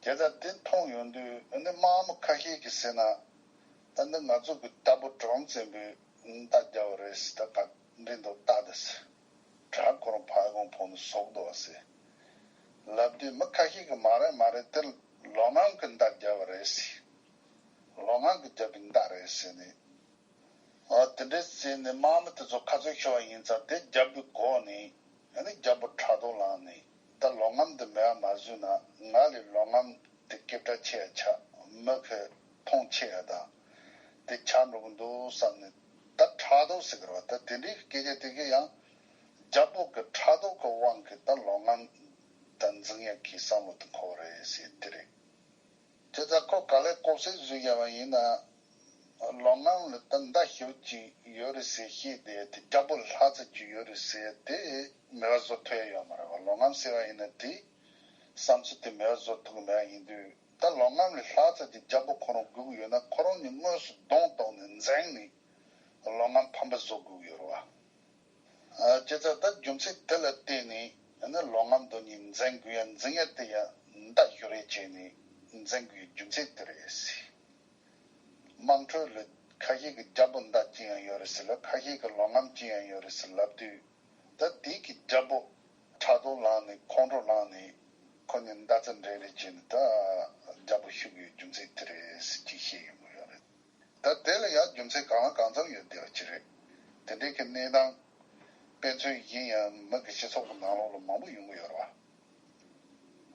དེ་ལྟར་དེ་མཐོང་ཡོང་དུས་ཨ་ནི་དམག་མི་ཁ་ཤས་ཀྱིས་ཟེར་ན། ད་འདི་ང་ཚོ་གི་རྟ་ཕོ་བྲི་སྒམ་བཙན་པོས་མདའ་བརྒྱབ་པ་རེད་ཟེར། ད་ག་འདྲ་འདུག་ལྟ་དང་ཟེར། བྲག་ཁོ་རང་ཕར་གོང་ཕོག་ནས་ཟུག་འདུག་བ་ཟེར། ལབ་དུས་མི་ཁ་ཤས་ཀྱིས་མ་རེད་མ་རེད། དེ་ལོ་ངམ་གྱིས་མདའ་བརྒྱབ་པ་རེད་ཟེར། ལོ་ངམ་གྱིས་བརྒྱབ་པའི་མདའ་རེད་ཟེར་ནས། ཨ་དེ་འདྲས་ཟེར་ནས་དམག་མི་དེ་ཚོ་ཁ་རྩོད་ཤོར་བ་ཡིན་ཙང་དེ་རྒྱལ་པོའི་གོ་ནས་ཨ་ནི་རྒྱལ་པོ་ཕྲག་དོག་ལངས་ནས་ད་ལོ་ངམ་འདི་མེད་པ་མ་བཟོས་ན་ང་ལས་ལོ་ངམ་དེ་སྐད་གྲགས་ཆེ་ཡ་ཆགས། མི་གི་མཐོང་ཆེ་ཡ་དང་དེ་ཆགས་འགྲོ་གི་འདུག་བསམ་ནས་ད་ཕྲག་དོག་ཟེར་གི་རེད་བ། ད་དེ་འདྲའི་སྐད་ཆ་དེ་གས་ཡང་རྒྱལ་པོ་གི་ཕྲག་དོག་གི་དབང་གིས་ད་ལོ་ངམ་ད་འཛིང་ཡ་གི་བསམ་བློ་དེ་འཁོར་བ་རེད་ཟེར་དེ་རེད། དེ་ལྟར་ཁོ་ག་ལེར་ལྐོག་གསོད་བཟོས་བཞག་པ་ཡིན་ན། ལོ་ངམ་ལ་ད་མདའ་ཞེ་པོ་ཅིག་ཡོད་རེད་ཟེར་བཤད་དེ་དེ་རྒྱལ་པོ་ལྷ་རྩེ་ཅིག་ཡོད་རེད་ཟེར་དེ་མེད་པ་བཟོ་ཐུབ་ཡ་ཡོད་མ་རེད་བ། ལོ་ངམ་ཟེར་བ་ཡིན་ན་དེ་བསམ་ཚུལ་དེ་མེད་པ་བཟོ་ཐུབ་ཀྱི་མེད་པ་ཡིན་དུས་ད་ལོ་ངམ་ལ་ལྷ་རྩེ་ཅིག་རྒྱལ་པོ་ཁོ་རང་དགོས་ཀྱི་ཡོད་ན་ཁོ་རང་ཉིད་དངོས་སུ་གདོང་གཏོགས་ནས་འཛིང་ནས་ལོ་ངམ་ཕམ་པ་བཟོ་དགོས་ཀྱི་ཡོད་རེད་བ། ཨ་བྱས་ཙང་ད་རྒྱུ་མཚན་དེ་ལ་བརྟེན་ནས་ཨ་ནི་ལོ་ངམ་དེ་གཉིས་འཛིང་དགོས་ཡ་འཛིང་ཡ་དེ་ཡ་མདའ་ཞོར་རེ་བྱས་ནས་འཛིང་དགོས་ཡ་རྒྱུ་མཚན་དེ་རེད་ཟེར། དམངས་ཁྲོད་ལ་ཁ་ཤས་ཀྱིས་རྒྱལ་པོ་མདའ་གཅིག་ཡང་ཡོད་རེད་ཟེར་ལབ། ཁ་ཤས་ཀྱིས་ལོ་ངམ་གཅིག་ཡང་ཡོད་རེད་ཟེར་ལབ་དུས་ད་དེ་གི་རྒྱལ་པོ་ཕྲག་དོག་ལངས་ནས་ཁོང་ཁྲོ་ལངས་ནས་ཁོ་གཉིས་མདའ་རྩལ་འགྲན་རེས་བྱས་ནས་ད་རྒྱལ་པོ་ཤི་དགོས་ཡ་རྒྱུ་མཚན་དེ་རེད་ཟེར་ཅིག་བཤད་ཡོང་གི་ཡོད་རེད། ད་དེ་ལ་ཡང་རྒྱུ་མཚན་གང་ལ་གང་འཚམ་ཡོད་བསྡད་པ་ཅིག་རེད། དེ་འདྲའི་གི་གནས་སྟངས་དཔེ་མཚོན་གཞན་ཡང་མི་གི་སྤྱི་ཚོགས་ཀྱི་ནང་ལོགས་ལ་མང་པོ་ཡོང་གི་ཡོད་རེད་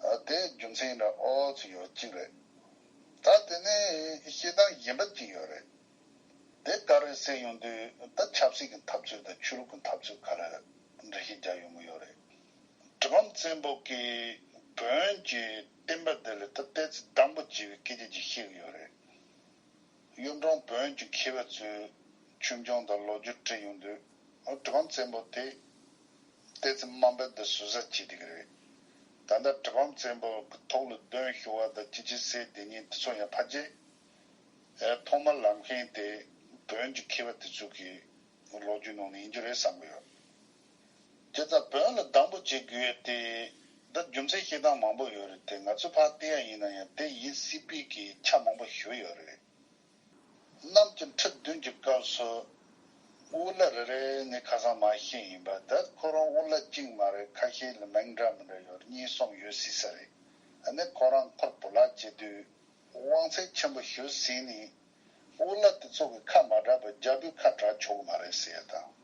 བ། ཨ་དེ་རྒྱུ་མཚན་འདྲ་ཨོ་ཙི་ཡོད་གཅིག་རེད། ད་དེ་ནས་བཤད་སྟངས་གཞན་པ་གཅིག་ཡོད་རེད། དེ་ག་རེ་ཟེར་ཡོང་དུས་ད་ཆབ་སྲིད་ཀྱི་འཐབ་རྩོད་དང་ཆོས་ལུགས་ཀྱི་འཐབ་རྩོད་ག་ལ་འགྲེལ་བཤད་རྒྱག་ཡོང་གི་ཡོད་རེད། གྲི་གུམ་བཙན་པོ་གིས་བོན་གྱི་བསྟན་པ་འདི་ལ་ད་ཏོག་ཙམ་སྡང་པོ་བྱེད་པའི་སྐད་ཆ་ཅིག་བཤད་ཀྱི་ཡོད་རེད། གཡུང་དྲུང་བོན་གྱི་མཁས་པ་ཚོས་ཆོས་འབྱུང་དང་ལོ་རྒྱུས་བྲིས་ཡོང་དུས་གྲི་གུམ་བཙན་པོ་དེ་ཏོག་ཙམ་དམའ་འབེབས་དང་ཟུར་ཟ་བྱེད་བསྡད་ཀྱི་རེད། ད་ལྟ་གྲི་གུམ་བཙན་པོ་གི་ཐོག་ལ་གདོན་ཤོར་བ་དང་ཅི་ཅི་ཟེར་དེ་ཉིད་དེ་ཚོ་ཡང་ཕལ་ཆེར་ཐོག་མར་ལབ་མཁན་དེ་བོན་གྱི་མཁས་པ་དེ་ཚོ་གི་ལོ་རྒྱུས་ནང་ནས་ཡིན་རྒྱུ་རེད་བསམ་གྱི་ཡོད། བྱས་ཙང་བོན་ལ་སྡང་པོ་བྱེད་དགོས་ཡ་དེ་ད་རྒྱུ་མཚན་བཤད་སྟངས་མང་པོ་ཡོད་རེད་དེ། ང་ཚོས་ཕར་བལྟས་ཡ་ཡིན་ན་ཡང་དེ་ཡིན་སྲིད་པའི་གི་ཆ་མང་པོ་ཞིག་ཡོད་རེད། གནམ་གྱི་ཁྲི་བདུན་གྱི་སྐབས་སུ་དབུ་བླ་རེ་རེ་ནས་ཁ་སང་མར་བཤད་ཡིན་པ། ད་ཁོ་རང་དབུ་བླ་གཅིག་མ་རེད། ཁ་ཤས་ལ་མིང་འདྲ་མི་འདྲ་ཡོད། གཉིས་གསུམ་ཡོད་སྲིད་ས་རེད། ཨ་ནི་ཁོ་རང་ཁོར་བུ་ལ་བྱེད་དུས་དབང་ཚད་ཆེན་པོ་ཞིག་ཟིན་ནས་དབུ་བླ་དེ་ཚོ་གི་ཁ་མ་གྲགས་པར་རྒྱལ་པོའི་ཁ་གྲགས་ཆོག་གི་མ་རེད་ཟེར་ཡ་དང་།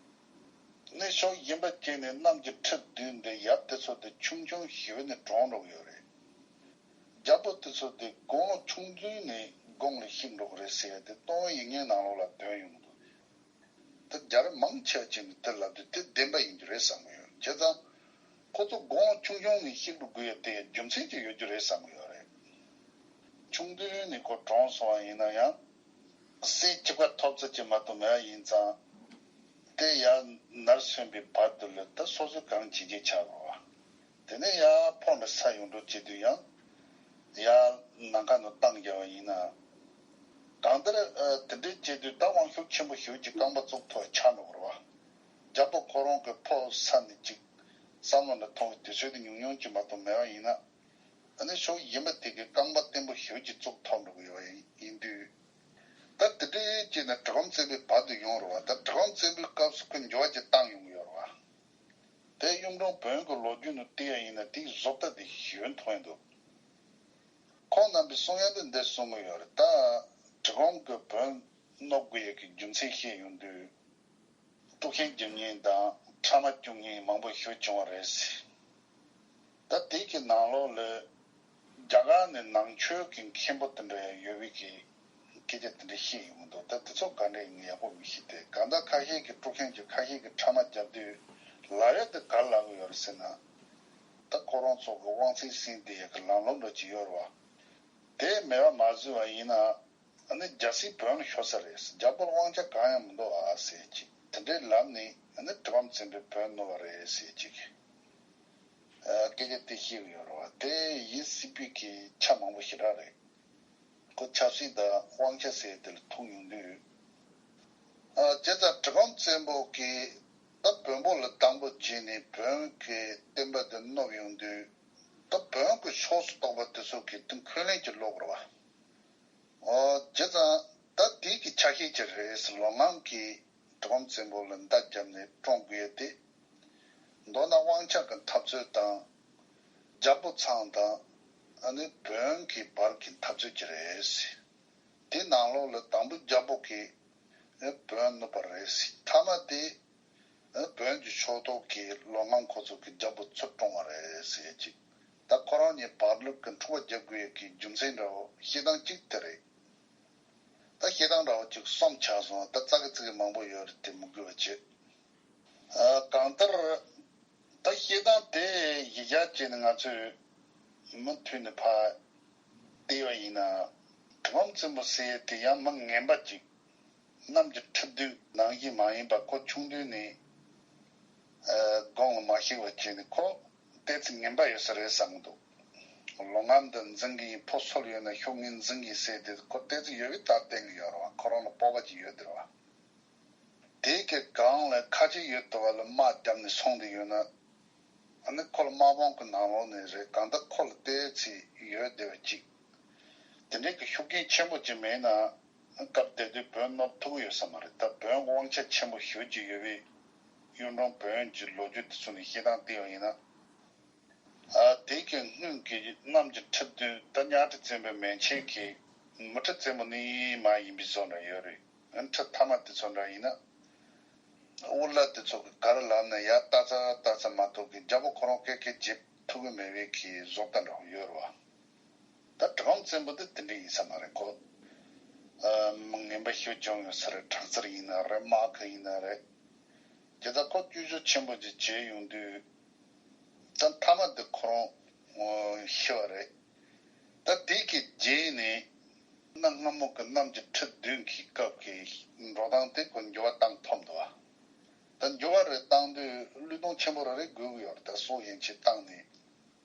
ནི་ཕྱོགས་གཞན་པ་བྱས་ནས་གནམ་གྱི་ཁྲི་བདུན་འདི་ཡབ་དེ་ཚོ་དེ་ཆུང་ཆུང་ཞིག་ནས་གྲོངས་འགྲོ་གི་ཡོད་རེད། རྒྱལ་པོ་དེ་ཚོ་དེ་དགུང་ལོ་ཆུང་ཆུང་ནས་དགུང་ལ་གཤེགས་འགྲོ་གི་རེད་ཟེར་ཡ་དེ་སྟོད་ཡིག་ངན་ནང་ལོགས་ལ་འདོན་ཡོང་གི་འདུག་ད་རྒྱལ་རབས་མང་ཆེ་བ་ཅིག་ནས་དེ་ལབ་དུས་དེ་བདེན་པ་ཡིན་རྒྱུ་རེད་བསམ་གྱི་ཡོད། བྱས་ཙང་ཁོ་ཚོ་དགུང་ཆུང་ཆུང་ནས་གཤེགས་འགྲོ་དགོས་ཡ་དེ་རྒྱུ་མཚན་ཅིག་ཡོད་རྒྱུ་རེད་བསམ་གྱི་ཡོད་རེད། ཆུང་དུས་ནས་ཁོ་གྲོངས་སོང་བ་ཡིན་ན་ཡང་སྲས་གཅིག་པ་ཐོབ་ཚད་ཅིག་མ་གཏོགས་མེད་པ་ཡིན་ཙང་། དེ་ཡར་ནར་སོན་པའི་བར་དུ་ལ་ད་སོ་སོས་གང་བྱེད་ཀྱི་ཆགས་དགོས་པ། དེ་ནས་ཡར་ཕོ་འདྲ་ས་ཡོང་འགྲོ་བྱེད་དུས་ཡང་ཡར་ནམ་མཁའ་ནང་བཏང་རྒྱག་པ་ཡིན་ན། གང་ལྟར་ཨ་དེ་འདྲའི་བྱེད་དུས་ད་དབང་ཤུགས་ཆེན་པོ་ཞིག་གི་རྐང་པ་བཙུགས་ཐུབ་པ་ཆགས་འགྲོ་གི་རེད་བ། རྒྱལ་པོ་ཁོ་རང་གི་ཕོ་ས་ནས་ཅིག་བསམ་བློ་འདྲ་ཐོངས་དུས་ཚོད་དེ་ཉུང་ཉུང་ཅིག་མ་གཏོགས་མེད་པ་ཡིན་ན། ཨ་ནི་ཕྱོགས་གཞན་པ་དེ་གའི་རྐང་པ་བརྟན་པོ་ཞིག་གི་བཙུགས་ཐུབ་འགྲོ་གི་ཡོད་པ་ཡིན་དུས། ད་དེ་འདྲའི་བྱས་ནས་གྲི་གུམ་བཙན་པོའི་བར་དུ་ཡོང་རེད་བ། ད་གྲི་གུམ་བཙན་པོའི་སྐབས་སུ་ཁོས་འགྱུར་བ་ཅིག་བཏང་ཡོང་གི་ཡོད་རེད་བ། དེ་གཡུང་དྲུང་བོན་གྱི་ལོ་རྒྱུས་ནང་བལྟས་པ་ཡིན་ན་དེའི་བཟོ་ལྟ་དེ་ཞིག་མཐོང་ཡོང་འདུག་ཁོང་རྣམ་པས་གསུང་ཡ་དེ་འདི་གསུང་གི་ཡོད་རེད། ད་གྲི་གུམ་གྱིས་བོན་བསྣུབ་དགོས་ཡ་གི་རྒྱུ་མཚན་བཤད་ཡོང་དུས། དཀྲུག་ཤིང་རྒྱག་མཁན་དང་ཕྲ་མ་སྐྱོན་མཁན་མང་པོ་ཞིག་བྱུང་བ་རེད་ཟེར། ད་དེ་གི་ནང་ལོགས་ལ་རྒྱ་གར་ནས་ནང་ཆོས་ཀྱི་མཁན་པོ་དེ་འདྲ་ཡང་ཡོད་པའི་གི་སྐད་ཆ་དེ་འདྲ་བཤད་ཡོང་གི་འདུག་ད་དེ་ཚོ་ག་འདྲ་ཡིན་ཡག་པོ་མི་ཤེས་ཏེ། གང་ལྟར་ཁ་ཤས་ཀྱིས་དཀྲུག་ཤིང་བྱེད། ཁ་ཤས་ཀྱིས་ཕྲ་མ་རྒྱག་དུས་ལབ་ཡ་དེ་ག་རེ་ལབ་གི་ཡོད་རེད་ཟེར་ན། ད་ཁོ་རང་ཚོ་གི་དབང་ཚད་ཟིན་བསྡད་ཡ་གི་ལམ་ལུགས་འདྲ་ཅིག་ཡོད་རེད་བ། དེ་མེད་པ་མ་བཟོས་པ་ཡིན་ན། ཨ་ནི་རྒྱལ་སྲིད་བོན་ལ་ཤོར་ས་རེད། རྒྱལ་པོར་དབང་ཆ་གང་ཡང་མི་འདུག་ཨ་ཟེར་ཅིག་དེ་འདྲའི་ལབ་ནས་ཨ་ནི་གྲི་གུམ་བཙན་པོས་བོན་བསྣུབས་པ་རེད་ཟེར་ཅིག་ཨ་སྐད་ཆ་དེ་བཤད་གི་ཡོད་རེད་བ། དེ་ཡིན་སྲིད་པའི་གི་ཆ་མང་པོ་ཞེ་དྲག་རེད། ཁོ་ཆབ་སྲིད་དང་དབང་ཆ་ཟེར་དེ་ལ་ཐུག་ཡོང་དུས། ཨ་བྱས་ཙང་གྲི་གུམ་བཙན་པོ་གིས་ད་བོན་པོ་ལ་སྡང་པོ་བྱས་ནས་བོན་གྱི་བསྟན་པ་དེ་བསྣུབས་ཡོང་དུས། ད་བོན་གྱི་ཕྱོགས་སུ་གཏོགས་པ་དེ་ཚོ་གིས་དེ་འཁོན་ལན་ཅིག་སློག་གི་རེད་བ། ཨོ། བྱས་ཙང་ད་དེའི་གི་ཆ་ཤས་ཅིག་རེད་ཟེར། ལོ་ངམ་གྱིས་གྲི་གུམ་བཙན་པོ་ལ་མདའ་བརྒྱབ་ནས་བཀྲོངས་དགོས་ཡ་དེ། མདོར་ན་དབང་ཆ་གི་འཐབ་རྩོད་དང་། རྒྱལ་པོ་ཚང་དང་། ཨ་ནི་བོན་གྱི་བར་གྱི་འཐབ་རྩོད་ཅིག་རེད་ཟེར། དེ་ནང་ལོགས་ལ་དང་པོ་རྒྱལ་པོ་གིས་བོན་བསྣུབས་པ་རེད་ཟེར། མཐའ་མ་དེ། བོན་གྱི་ཕྱོགས་གཏོགས་ཀྱིས་ལོ་ངམ་ཁོ་ཚོ་གི་རྒྱལ་པོ་ཚུར་བཀྲོངས་པ་རེད་ཟེར་ཅིག་ད་ཁོ་རང་གཉིས་བར་ལུགས་ཀྱི་འཁྲུག་པ་རྒྱག་དགོས་ཡ་གི་རྒྱུ་མཚན་འདྲ་བོ་བཤད་སྟངས་གཅིག་དེ་རེད། ད་བཤད་སྟངས་འདྲ་བོ་གཅིག་གསུམ་ཆགས་སོང་། ད་ཙག་གི་ཙིག་གི་མང་པོ་ཡོད་རེད་དེ་མི་དགོས་པ་བྱེད། ཨ་གང་ལྟར་ད་བཤད་སྟངས་དེ་གཞི་བཞག་བྱས་ནས་ང་ཚོས་མུ་མཐུད་ནས་ཕར་བལྟས་པ་ཡིན་ན། གྲི་གུམ་བཙན་པོ་ཟེར་ཡས་དེ་ཡང་མི་ངན་པ་ཅིག་གནམ་གྱི་ཁྲི་བདུན་ནང་བཞིན་མ་ཡིན་པ། ཁོ་ཆུང་དུས་ནས་ཨ་དགུང་ལ་མ་གཤེགས་པ་བྱས་ནས་ཁོ་ཏོག་ཙམ་ངན་པ་ཡོད་ས་རེད་བསམ་གྱི་འདུག་ལོ་ངམ་འདི་འཛིང་གི་ཡིན། ཕོ་སོལ་ཡོད་ན་ཤུགས་ངན་འཛིང་གི་ཟེར་དེ་ཁོ་ཏོག་ཙམ་ཡོད་པའི་རྟགས་བསྟན་གྱི་ཡོད་རེད་བ། ཁོ་རང་ལ་སྤོབས་པ་ཅིག་ཡོད་དེ་རེད་བ། དེ་གི་སྒང་ལ་ཁ་ཆེ་ཡོད་དོ་བ་ལ་དམག་བརྒྱབ་ནས་སོང་དེ་ཡོད་ན། ཨ་ནི་ཁོ་ལ་དམག་དཔུང་གི་ནང་ལོགས་ནས་རེད། གང་ལྟར་ཁོ་ལ་ཏོག་ཙམ་ཡོད་བསྡད་པ་ཅིག་དེ་འདྲའི་གི་ཤུགས་རྐྱེན་ཆེན་པོ་ཅིག་མེད་ན། སྐབས་དེ་དུས་བོན་བསྣུབས་ཐུབ་ཀྱི་ཡོད་ས་མ་རེད། ད་བོན་དབང་ཆ་ཆེན་པོ་ཞེ་པོ་ཅིག་ཡོད་པའི་གཡུང་དྲུང་བོན་གྱི་ལོ་རྒྱུས་དེ་ཚོ་ནས་བཤད་སྟངས་བལྟས་པ་ཡིན་ན། ཨ་དེ་གི་སྔོན་གྱི་གནམ་གྱི་ཁྲི་བདུན། ད་གཉའ་ཁྲི་བཙན་པོའི་མན་ཆད་ཀྱི་མུ་ཁྲི་བཙན་པོ་ནི་མ་ཡིན་པའི་བཟོ་འདྲ་ཡོད་རེད། ཨ་ཁྲི་ཐ་མ་དེ་ཚོ་འདྲ་ཡིན་ན། དབུ་བླ་དེ་ཚོ་གི་ག་རེ་ལབ་ན་ཡ་ལྟ་ཚ་ལྟ་ཚ་མ་གཏོགས་ཀྱི་རྒྱལ་པོ་ཁོ་རང་སྐད་སྐད་བྱེད་ཐུབ་ཀྱི་མེད་པའི་གི་བཟོ་ལྟ་འདྲ་བོ་ཡོད་རེད་བ། ད་གྲི་གུམ་བཙན་པོ་དེ་དེ་འདྲ་ཡིན་ས་མ་རེད་ཁོ། ངན་པ་ཤུགས་ཆུང་ཡོད་ས་རེད། དྲག་རྩལ་ཡིན་ན་རེད། དམག་གི་ཡིན་ན་རེད། དེ་ད་ཁོ་སྐྱོན་བརྗོད་ཆེན་པོ་ཅིག་བྱས་ཡོང་དུས། ད་མཐའ་མ་དེ་ཁོ་རང་ཤི་བ་རེད། ད་དེ་གི་རྗེས་ནས་གནའ་སྔ་མོ་གི་གནམ་གྱི་ཁྲི་བདུན་གྱི་སྐབས་ཀྱི་འགྲོ་སྟངས་དེ་ཁོ་འགྱུར་བ་བཏང་ཐུབ་འདུག་བ། ད་འགྱུར་བ་རེ་བཏང་དུས་བློས་གཏོང་ཆེན་པོ་རེ་རེ་དགོས་ཀྱི་ཡོད་རེད། ད་སྲོག་ཡན་ཆད་བཏང་ནས།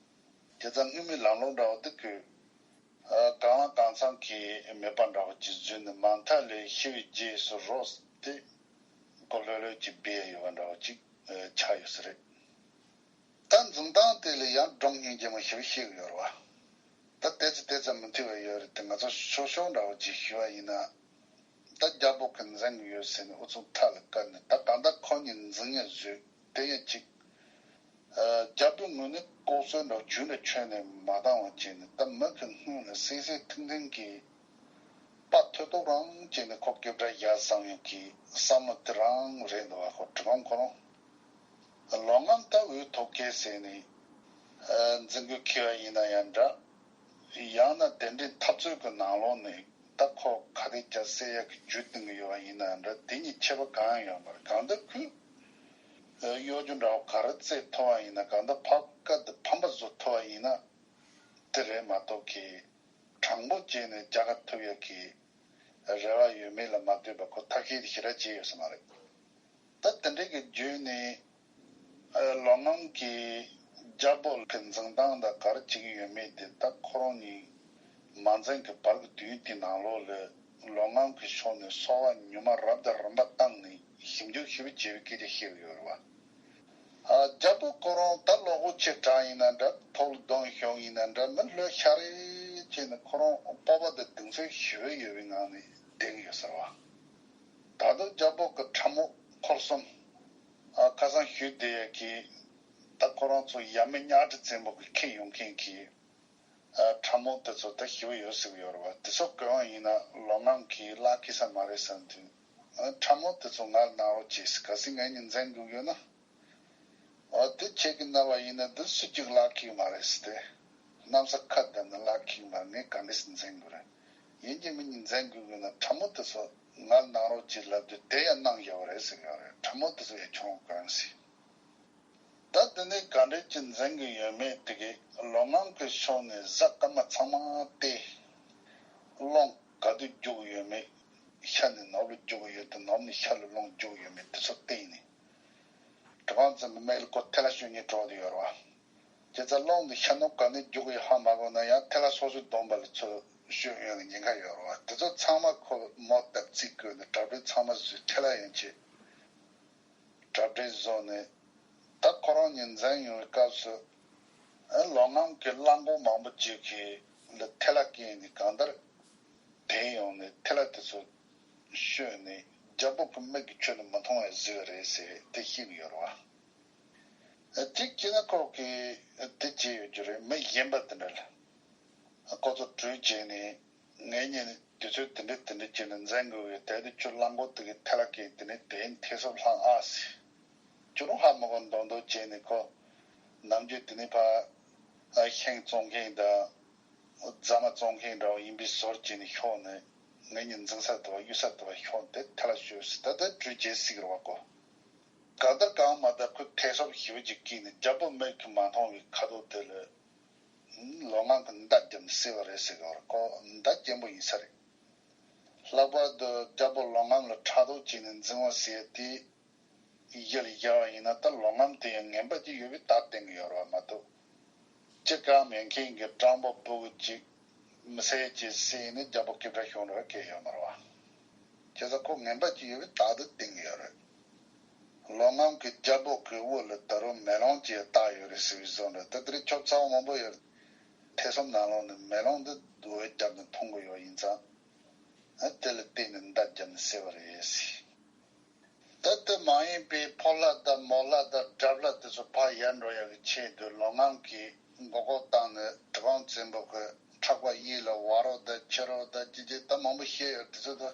དེ་ཙང་སྔོན་མའི་ལམ་ལུགས་འདྲ་བོ་དེ་ཁོས། གང་ལ་གང་འཚམ་གྱིས་མེད་པ་འདྲ་བོ་ཅིག་བཟོས་ནས། མ་མཐའ་ལས་ཤི་བའི་རྗེས་སུ་རོ་དེ་ཁོ་ལྷོད་ལྷོད་ཅིག་སྦས་ཡོད་པ་འདྲ་བོ་ཅིག་ཆགས་ཡོད་ས་རེད། ད་འཛིན་སྟངས་དེ་ལས་ཡང་སྒྲུང་སྙིང་རྗེ་མོ་ཞེ་པོ་ཤེས་ཀྱི་ཡོད་རེད་བ། ད་དེ་ཚོ་དེ་ཙམ་མི་མཐུན་པ་ཡོད་རེད་དེ། ང་ཚོ་ཤོག་ཤོག་འདྲ་བོ་ཅིག་ཞུ་བ་ཡིན་ན། ད་རྒྱལ་པོ་གི་འཛིང་གི་ཡོད་ཟེར་ནས་ཨུ་ཚུགས་ཐག་ལ་བཀལ་ནས། ད་གང་ལྟར་ཁོ་གཉིས་འཛིང་ཡ་བཟོས་དེ་ཡ་གཅིག་རྒྱལ་པོའི་ངོས་ནས་ལྐོག་ཟ་འདྲ་བོ་ཇུས་འདྲ་འཁྱོངས་ནས་མ་བཏང་བ་བྱས་ནས། ད་མི་གི་སྔུན་ལ་སིང་སིང་ཐིང་ཐིང་གི་དཔའ་ཐོད་གཏོགས་རང་བྱས་ནས་ཁོ་སྐེ་བྲག་བཞག་བསམ་ཡོང་གི་བསམ་བློ་དེ་རང་རེད་འདུག་བ། ཁོ་གྲི་གུམ་ཁོ་རང་ལོ་ངམ་ད་འུ་ཐུག་གེ་ཟེར་ནས་འཛིང་རྒྱུ་ཁེལ་བ་ཡིན་ན་ཡང་འདྲ། ཡང་ན་དེ་འདྲའི་འཐབ་རྩོད་ཀྱི་ནང་ལོགས་ནས་ད་ཁོ་ག་རེ་རྒྱབ་སེ་ཡག་གི་རྒྱུ་གཏིང་གི་ཡོད་པ་ཡིན་ན་འདྲ། དེ་གཉིས་ཁྱད་པར་གང་ཡང་ཡོད་མ་རེད། གང་ལྟར་ཁོས་གཡོ་སྒྱུ་འདྲ་བོ་ག་རེ་རྩེད་ཐུབ་པ་ཡིན་ན། གང་ལྟར་ཕམ་ཁ་དེ་ཕམ་པ་བཟོ་ཐུབ་པ་ཡིན་ན་དེ་རེད་མ་གཏོགས་གི། དྲང་པོ་བྱས་ནས་རྒྱལ་ཁ་ཐོབ་ཡག་གི་རེ་བ་ཡོད་མེད་ལ་མ་ལྟོས་པར་ཁོ་ཐབས་ཤེས་དེ་ཞེ་དྲག་བྱས་ཡོད་ས་མ་རེད། ད་དེ་འདྲ་གི་བརྒྱུད་ནས་ལོ་ངམ་གྱི་རྒྱལ་པོ་གི་འཛིང་སྟངས་དང་ག་རེ་བྱེད་ཀྱི་ཡོད་མེད་དེ། ད་ཁོ་རང་གཉིས་མ་འཛིང་གི་བར་གྱི་དུས་དེའི་ནང་ལོགས་ལ་ལོ་ངམ་གྱི་ཕྱོགས་ནས་སོ་པ་ཉུང་མ་རབ་དང་རིམ་པ་བཏང་ནས་ཞིབ་འཇུག་ཞིབ་པོ་བྱས་པའི་སྐད་ཆ་བཤད་ཀྱི་ཡོད་རེད་བ། ཨ། རྒྱལ་པོ་ཁོ་རང་ད་བློ་ཁོག་ཆེ་དྲགས་ཡིན་ན་འདྲ། ཐོག་ལ་གདོང་ཤོར་ཡིན་ན་འདྲ། མི་ལྷོད་ཤ་རེ་བྱས་ནས་ཁོ་རང་སྤོབས་པ་དང་གདེང་ཚོད་ཞེ་པོ་ཡོད་པའི་ངང་ནས་བསྡད་ཀྱི་ཡོད་ཟེར་བ། ད་དུང་རྒྱལ་པོ་གི་ཁྲ་མོ་འཁོར་གསུམ། ཨ། ཁ་སང་ཞུས་བསྡད་ཡ་གི་ད་ཁོ་རང་ཚོ་ཡབ་མེས་གཉའ་ཁྲི་བཙན་པོ་གིས་འཁྱེར་ཡོང་མཁན་གྱི་ཨ། ཁྲ་མོ་དེ་ཚོ་ད་ཞེ་པོ་ཡོད་ཟེར་གྱི་ཡོད་རེད་བ། དེ་ཚོ་གོན་པ་ཡིན་ན་ལོ་ངམ་གྱིས་གླགས་འཁེལ་ས་མ་རེད་བསམ་དུས། ཨ། ཁྲ་མོ་དེ་ཚོ་ང་ལ་གནང་རོགས་བྱེད་ཟེར། གལ་སྲིད་ངེད་གཉིས་འཛིང་དགོས་ཡོད་ན། འོ། དེ་ཁྱེད་ཀྱིས་གནང་བ་ཡིན་ན་འདི་སུ་གཅིག་གླགས་འཁེལ་གྱི་མ་རེད་ཟེར་ཏེ། གནམ་ས་ཁ་བརྡབས་ནས་གླགས་འཁེལ་གྱི་མ་རེད། ངས་ག་འདྲས་སེ་འཛིང་དགོས་རེད། ཡིན་གཅིག་མིན་གཅིག་འཛིང་དགོས་ཡོད་ན་ཁྲ་མོ་དེ་ཚོ་ང་ལ་གནང་རོགས་བྱེད་ལབ་དུས་དེ་ཡང་གནང་བཞག་པ་རེད་ཟེར་གྱི་ཡོད་རེད། ཁྲ་མོ་དེ་ཚོ་ཡང་ཁྱོད་རང་གོན་ཟེར། ད་དེ་ནས་ག་འདྲས་ཀྱི་འཛིང་གི་ཡོད་མེད་དེ་གའི་ལོ་ངམ་གྱི་ཕྱོགས་ནས་གཟའ་སྐར་མ་ཚང་མ་བལྟས། རླུང་ག་དུས་རྒྱུག་གི་ཡོད་མེད། ཤར་ནས་ནུབ་ལ་རྒྱུག་གི་ཡོད་དང་ནུབ་ནས་ཤར་ལ་རླུང་རྒྱུག་གི་ཡོད་མེད་དེ་ཚོ་བལྟས་ནས། གྲི་གུམ་བཙན་པོའི་མིག་ལ་ཁོ་ཐལ་བ་གཤོག་གཉིས་གྲོལ་བསྡད་ཡོད་རེད་བ། བྱས་ཙང་རླུང་དེ་ཤར་ནུབ་ག་ནས་རྒྱུག་གི་ཡོད་ཧ་མ་གོ་ན་ཡང་ཐལ་བ་སོ་སོའི་གདོང་པ་ལ་ཚུར་གཤོག་གཡོན་གྱི་ཉེན་ཁ་ཡོད་རེད་བ། དེ་ཚོ་ཚང་མ་ཁོ་མོ་བཏབ་རྩིས་བཀོད་ནས་གྲ་སྒྲིག་ཚང་མ་བཟོས། ཐལ་བ་ཡན་ཆད་གྲ་སྒྲིག་བཟོས་ནས། ད་ཁོ་རང་གཉིས་འཛིང་ཡོང་བའི་སྐབས་སུ། ཨ། ལོ་ངམ་གྱི་གླང་གོག་མང་པོ་ཅིག་གིས་ལ་ཐལ་བ་བཀལ་ནས་གང་ལྟར་དེད་ཡོང་ནས་ཐལ་བ་དེ་ཚོ་གཤོག་ནས་རྒྱལ་པོ་གི་མིག་གིས་ཁྱོན་ནས་མི་མཐོང་བ་བཟོས་པ་རེད་ཟེར་དེ་བཤད་ཀྱི་ཡོད་རེད་བ། ཨ། གཅིག་བྱས་ན་ཁོ་གིས་དེ་བྱས་ཡོད་རྒྱུ་རེད། མི་གཞན་པ་དེ་འདྲ་ལ་ཁོ་ཚོ་གྲོས་བྱས་ནས། ངེད་གཉིས་ནི་དུས་ཚོད་དེ་འདྲ་དེ་འདྲ་བྱས་ནས་འཛིང་དགོས་ཡོད། དེ་དུས་ཁྱོད་གླང་གོག་དེ་གའི་ཐལ་བ་བཀལ། དེ་ནས་དེ་ཐེ་ཚོམ་ལྷང་ཨ་ཟེར། ཁྱོད་རང་ཧ་མ་གོ་མདོག་མདོག་བྱས་ནས། ཁོ་ནམ་རྒྱུན་དེ་ནས་ཕར་ཤིང་བཙོང་མཁན་དང་རྫ་མ་བཙོང་མཁན་འདྲ་བོ་ཡིན་པའི་བཟོ་བྱས་ནས་ཤོག་ནས། ངེད་གཉིས་འཛིང་ས་དེ་བ་གཡུག་ས་དེ་བ་ཤོག་དེ་ཐལ་བ་གཤོག་ཟེར། ད་ལྟ་གྲོས་བྱེད་སྲིད་ཀྱི་རེད་བ་ཁོ། གང་ལྟར་གང་མ་ལྟར་ཁོས་ཐེ་ཚོམ་ཞེ་པོ་ཅིག་བསྐྱེད་ནས་རྒྱལ་པོ་མིག་གིས་མ་མཐོང་བའི་ཁ་དོག་དེ་ལ། ལོ་ངམ་གྱིས་མདའ་བརྒྱབ་ནས་བསད་པ་རེད་ཟེར་གྱི་ཡོད་རེད། ཁོ་མདའ་རྐྱེན་པོ་ཡིན་ས་རེད། ལྷག་པར་དུ་རྒྱལ་པོ་ལོ་ངམ་ལ་ཕྲག་དོག་བྱས་ནས་འཛིང་བ་ཟེར་ཡ་དེ་གཞི་ལ་བཞག་པ་ཡིན་ན། ད་ལོ་ངམ་དེ་ཡང་ངན་པ་ཅིག་ཡོད་པའི་རྟགས་བསྟན་གྱི་ཡོད་རེད་བ་མ་གཏོགས། ཅི་གང་མེད་མཁན་གྱི་སྤྲང་པོ་སྤུ་གུ་ཅིག་མི་ཚེ་གཅིག་བསད་ནས་རྒྱལ་པོ་སྐེ་བྲག་ཤོར་འགྲོ་བ་གང་ཡང་ཡོད་མ་རེད་བ། བྱས་ཙང་ཁོ་ངན་པ་ཅིག་ཡོད་པའི་རྟགས་དེ་བསྟན་གྱི་ཡོད་རེད། ལོ་ངམ་གྱི་རྒྱལ་པོ་གི་དབུ་ལ་ད་རུང་མེ་ལོང་ཅིག་བཏགས་ཡོད་རེད་ཟེར་བའི་བཟོ་འདྲ། ད་དེ་རིང་ཁྱོད་ཚ་བོ་མང་པོ་ཡོད་རེད། ཐེ་ཚོམ་ནང་ལོགས་ནས་མེ་ལོང་འདི་འོད་བརྒྱབ་ནས་མཐོང་གི་ཡོད་ཡིན་ཙང་། ཨ། དེ་ལ་བརྟེན་ནས་མདའ་བརྒྱབ་ནས་བསད་པ་རེད་ཟེར། ད་དེ་མ་ཡིན་པའི་ཕོ་ལྷ་དང་མོ་ལྷ་དང་དགྲ་ལྷ་དེ་ཚོ་ཕར་ཡལ་འགྲོ་ཡག་གི་ཆེད་དུ་ལོ་ངམ་གྱིས་མགོ་སྐོར་བཏང་ནས་གྲི་གུམ་བཙན་པོ་གི་ཕྲག་པ་གཡས་ལ་བ་རོ་དང་ཁྱི་རོ་དང་ཅི་ཅི་ད་མང་པོ་བཤད་ཡོད། དེ་ཚོ་ད།